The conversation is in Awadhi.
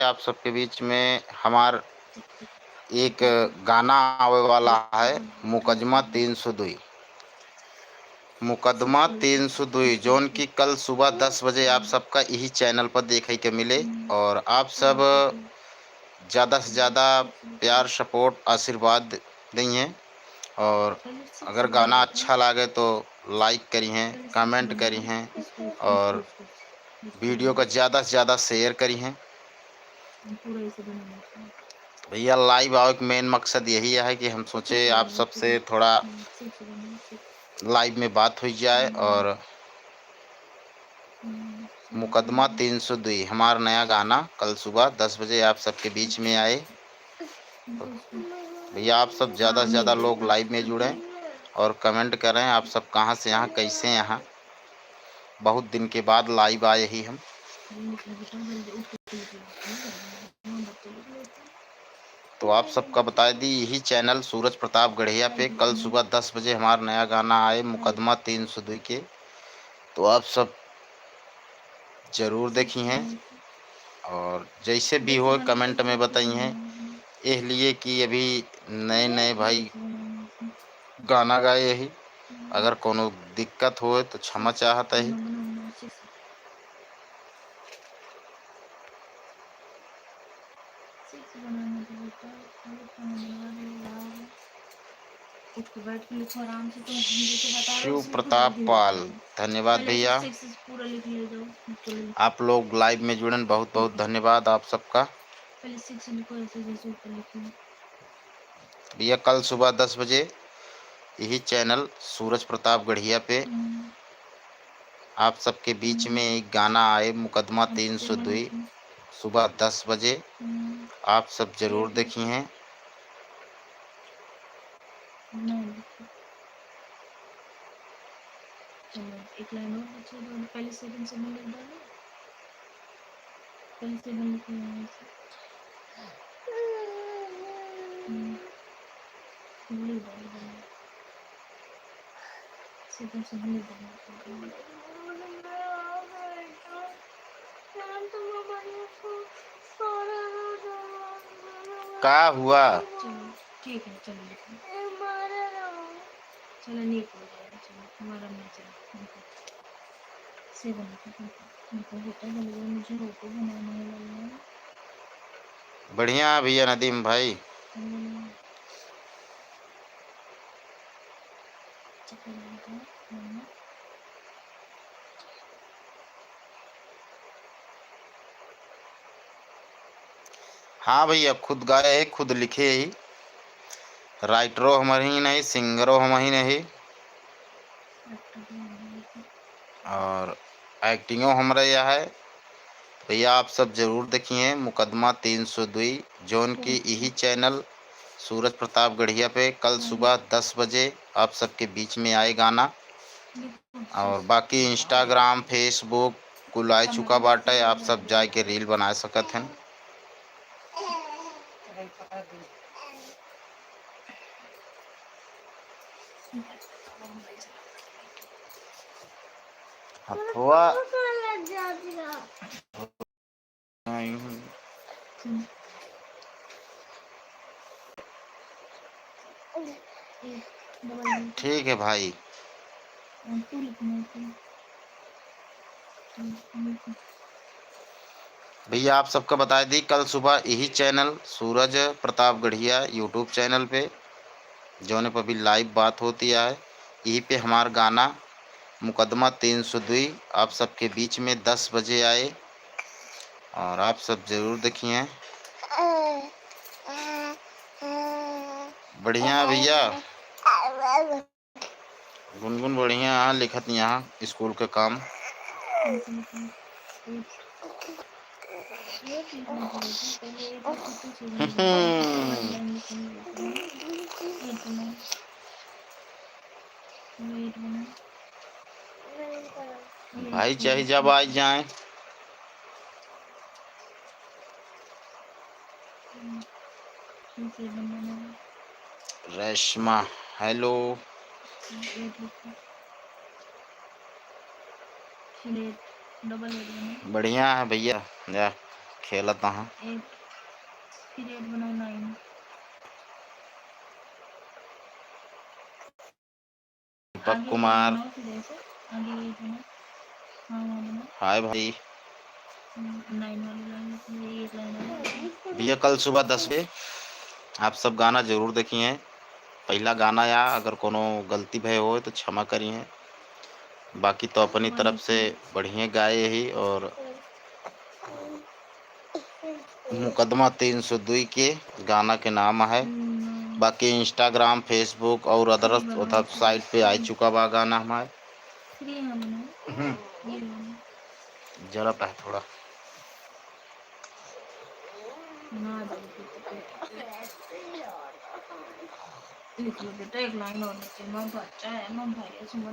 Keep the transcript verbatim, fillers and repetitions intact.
आप सबके बीच में हमार एक गाना आवे वाला है, मुकदमा तीन सौ दुई। मुकदमा तीन सौ दुई, जौन कि कल सुबह दस बजे आप सबका यही channel पर देखे के मिले। और आप सब ज़्यादा से ज़्यादा प्यार, support, आशीर्वाद देइहें। और अगर गाना अच्छा लागे तो like करिहें, comment करिहें और video का ज़्यादा से ज़्यादा share करिहें। भैया, live आवे के main मकसद यही है कि हम सोचे आप सबसे थोड़ा live में बात हो जाए। और मुकदमा तीन सौ दुई, हमार नया गाना कल सुबह दस बजे आप सबके बीच में आए। भैया, आप सब ज़्यादा से ज़्यादा लोग live में जुड़ें और comment करें, आप सब कहाँ से यहाँ, कैसे यहाँ। बहुत दिन के बाद live आए ही हम। तो आप सबका बता दी, यही channel सूरज प्रताप गढ़िया पे कल सुबह दस बजे हमार नया गाना आए, मुकदमा तीन सौ दुई के। तो आप सब जरूर देखिहें और जैसे भी होए comment में बताइहें। एह लिए कि अभी नए नए भाई गाना गाए ही, अगर कोनो दिक्कत होए तो क्षमा चाहत ही। शिव प्रताप पाल, धन्यवाद भैया। आप लोग live में जुड़न, बहुत बहुत धन्यवाद आप सबका। भैया, कल सुबह दस बजे यही channel सूरज प्रताप गढ़िया पे आप सबके बीच में एक गाना आए, मुकदमा तीन सौ दुई, सुबह दस बजे। आप सब जरूर देखिहें। चलो, एक line और बची है, पहले seven seven लिख डालो। पहले seven लिख लो यहाँ से। हम्म। लिख डालो, लिख डालो। Seven seven लिख डालो। का हुआ? चलो, ठीक है, चलो लिखो। चलो, नहीं बोल रहे हैं, चलो, हमारा नहीं चलो, लिखो। Seven लिखो, लिखो। लिखो बेटा, जल्दी, मुझे रोटी बनाने वाली है। बढ़िया है भैया नदीम भाई। हम्म। चिकन लिखो, हम्म। हाँ भैया, खुद गाए ही, खुद लिखे ही, राइटरो हमरही नहीं, सिंगरो हमही नहीं, और एक्टिंगो हमरे यह है। भैया, आप सब जरूर देखिए मुकदमा तीन सौ दुई, जौन की यही चैनल सूरज प्रताप गढ़िया पे कल सुबह दस बजे आप सबके बीच में आए गाना। और बाकी Instagram, Facebook कुल आए चुका बाटे, आप सब जाए के रील बनाए सकत हन। हथवा। ठीक है भाई। भैया, आप सबका बताए दी, कल सुबह यही चैनल सूरज प्रताप गढ़िया YouTube चैनल पे, जौने पर भी लाइव बात होती है, यही पे हमार गाना मुकदमा तीन सौ दुई आप सबके बीच में दस बजे आए और आप सब जरूर देखिए। बढ़िया है भैया। गुनगुन बढ़िया है, लिखत यहाँ स्कूल के काम। भाई चाहे जब आ जाए। रेशमा, हेलो। बढ़िया है भैया, जा। खेलत आहा। Eight, फिर eight बनाओ, nine। दीपक आगे कुमार। बनाओ, फिर ऐसे, आगे ये बनाओ। हाँ, वहाँ बनाओ। हाय भाई। हम्म, nine वाली line, ये एक line है। भैया, कल सुबह दस बजे आप सब गाना जरूर देखिए। पहला गाना या अगर कोनो गलती भय होय तो क्षमा करिए, बाकी तो अपनी तरफ से बढ़िया गाए ही। और मुकदमा तीन सौ दुई के गाना के नाम है। बाकी Instagram, Facebook और others उधर site पे आ चुका बा गाना हमारे। हम्म। जरा पह थोड़ा। लिख लो बेटा, एक line और नीचे, मैं बच्चा है, मैं भाई है, सुमन